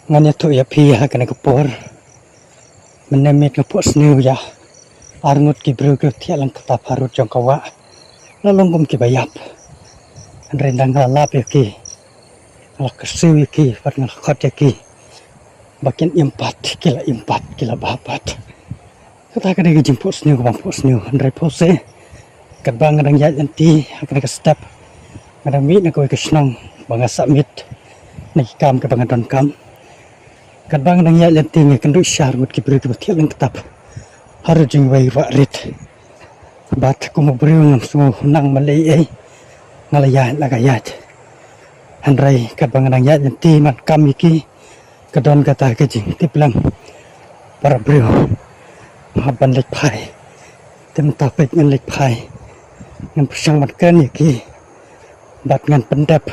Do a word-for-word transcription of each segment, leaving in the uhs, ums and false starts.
Ngan ïathuh ïa phi ha kane ka por. Mynne miet nga phohsniew ïa arngut ki briew ki thiah lang ktap harud jong ka wah. La long kum kiba ïap. Hynrei nga la lap ïa ki, nga la kyrsiew ïa ki bad nga la khot ïa ki ba kin im pat, ki la im pat, ki la bha pat. Kata ka dei ka jingphohsniew kaba nga phohsniew, hynrei phewse katba nga dang ïaid lynti ha kane ka step, nga dang mih na kawei ka shnong ba nga submit na ki kam kaba nga donkam. Katba nga dang ïaid lynti nga kynduh sha arngut ki briew kiba thiah lang ktap harud jong iwei i wah rit. Bad kum u briew ngam sngew nang ban leh ei ei, nga la ïaid la ka ïaid. Hynrei katba nga dang ïaid lynti man kam ïa ki, ka don kata ka jingtip lang para briew. Hap ban leit phai. Te mynta peit ngan leit phai, ngan pyrshang ban kren ïa ki bad ngan pyndep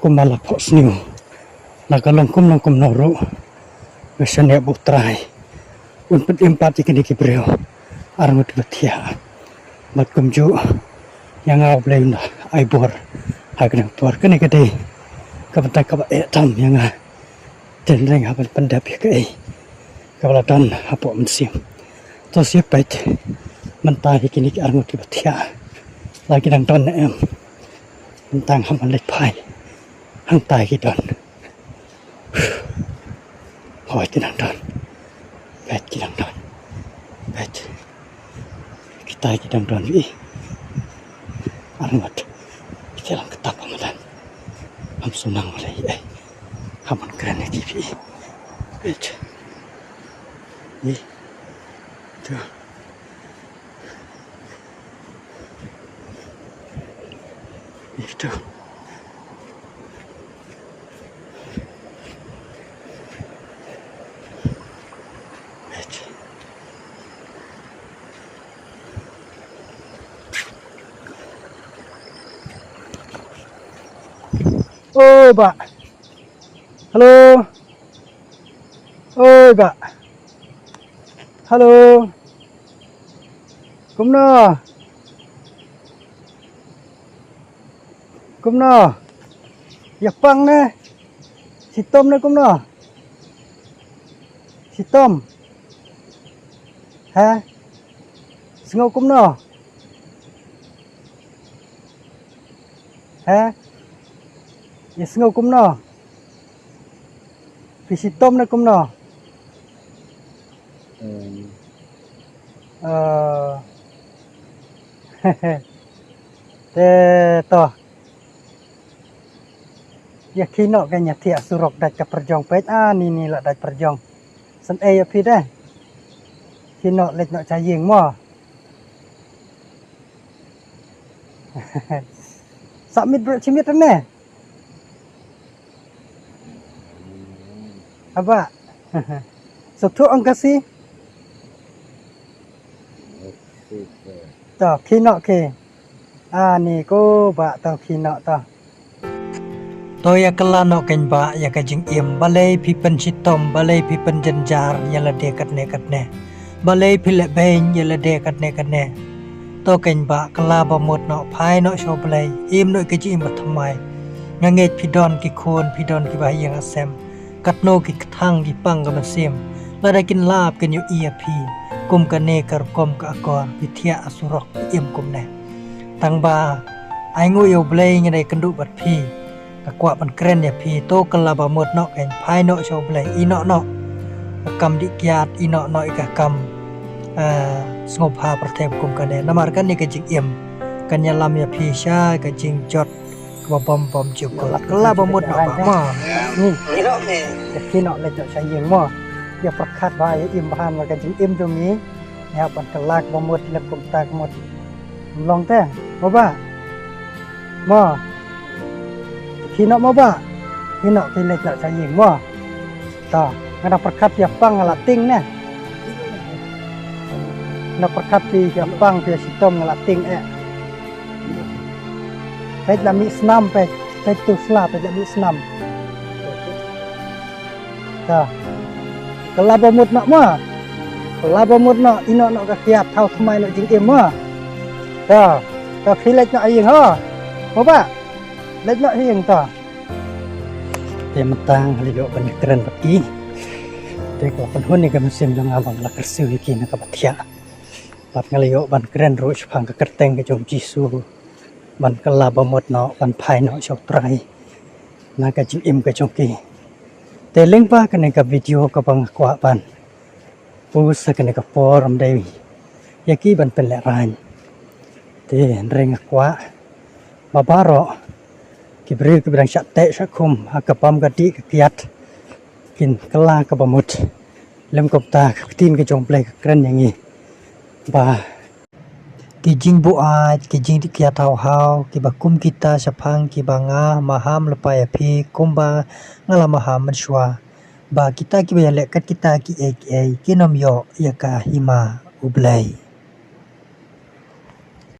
kumba la phohsniew. La ka long kumno kumno ruh, nga shaniah ba U Trai un pynim pat ïa kine ki briew arngut kiba thiah. Bad kumjuh ïa nga, U Blei un ai bor ha kane ka por. Kane ka dei ka bynta kaba eh tam ïa nga. Te hynrei nga hap ban pyndep ïa kaei kaba la don hapoh mynsiem. To sa peit mynta ïa kine ki arngut kiba thiah, la ki dang don ne em. Mynta nga hap ban leit phai, hangta ki don. Hooid, ki dang don. Peit, ki dang don. Peit. Kita ki dang don ïa i. Arngut ki thiah lang ktap ha madan. Ngam sngew nang ban leh ei ei. Hap ban kren ïa ki ïa i. Peit. Ïa i. To. Ito. Oi, Bah. Hello. Oi, Bah. Hello. Kumno? Kumno? Ïa pang ne? Shitom ne kumno? Shitom. He? Sngew kumno? He? Ïa sngew kumno? Phi shitom ne kumno? Hmm. Eh. Te to. Ïa khie noh ka ïa thiah surok dait ka pyrjong peit. Ah, ni ni la dait pyrjong. San ei ïa phi de. Khie noh leit noh sha ïing mo. Sa miet bro, shi miet ne? Haba. Sngewthuh ong Khasi? To, khie noh khie. Ani ko Bah, to khie noh to. To ïa kylla noh kein Bah ïa ka jingim, balei phi pynshitom, balei phi pynjynjar ïa lade katne katne. Balei phi leh beiñ ïa lade katne katne. To kein Bah, kylla ba mut noh, phai noh sha U Blei, im noh ka jingim ba thymmai. Nga ngeit phi don ki khun, phi don kiba ha ïing ha sem. Katno ki kthang ki pang ka mynsiem. Lada kin lap kin ïohi ïa phi kum kane ka rukom ka akor, phi thiah ha surok, phi im kumne. Tang ba ai nguh ïa U Blei, nga dei kynduh bad phi. Nga kwah ban kren ïa phi, to kylla ba mut noh kein, phai noh sha U Blei, ïeh noh noh ka kam dih kiad, ïeh noh noh ïa ka kam, eh, sngewbha pyrthei kum kane. Namar kane ka jingim kan ïalam ïa phi sha ka jingjot kaba bym bym jukut. Kylla ba mut noh Bah mo. Ni. Ïa khie noh leit noh sha ïing mo. Ïa pyrkhat ba ïa im bha namar ka jingim jong ngi. Ïa ban kylla ba mut, leh kumta ka mut. Long te mo Bah. Mo. Khie noh mo Bah. Khie noh, khie leit noh sha ïing mo. To, nga dang pyrkhat ïa pang nga la tieng ne. Nga dang pyrkhat ïa pang ïa shitom nga la tieng eh. Peit la mih snam peit, peit tu sla peit la mih snam. To. Kylla ba mut noh mo. Kylla ba mut noh, ïeh noh noh ka kiad, thaw thymmai noh jingim mo. To. To khie leit noh ha ïing ho. Mo Bah. Leit noh ha ïing to. Te mynta nga la ïoh ban kren bad ki. Te ka la pynhun ïa ka mynsiem jong nga ba nga la kyrsiew ïa ki na kaba thiah. Bad nga la ïoh ban kren ruh shaphang ka kyrteng ka jong Jisu. Ban kylla ba mut noh, ban phai noh sha U Trai na ka jingim ka jong ki. Te lyngba kane ka video kaba nga kwah ban post ha kane ka por ym dei ïa ki ban pynlehraiñ. Te hynrei nga kwah ba baroh ki briew kiba dang shah teh shah khum ha ka bam ka dih ka kiad kin kylla kaba mut. Lem kumta ka ktien ka jong U Blei ka kren ïa ngi ba ki jingbuaid, ki jingdih kiad haw haw kiba kum kita shaphang kiba nga maham lypa ïa phi kumba nga la maham mynshuwa, ba kita kiba ïaleh kat kita kiei kiei kin ym ïoh ïa ka hima U Blei.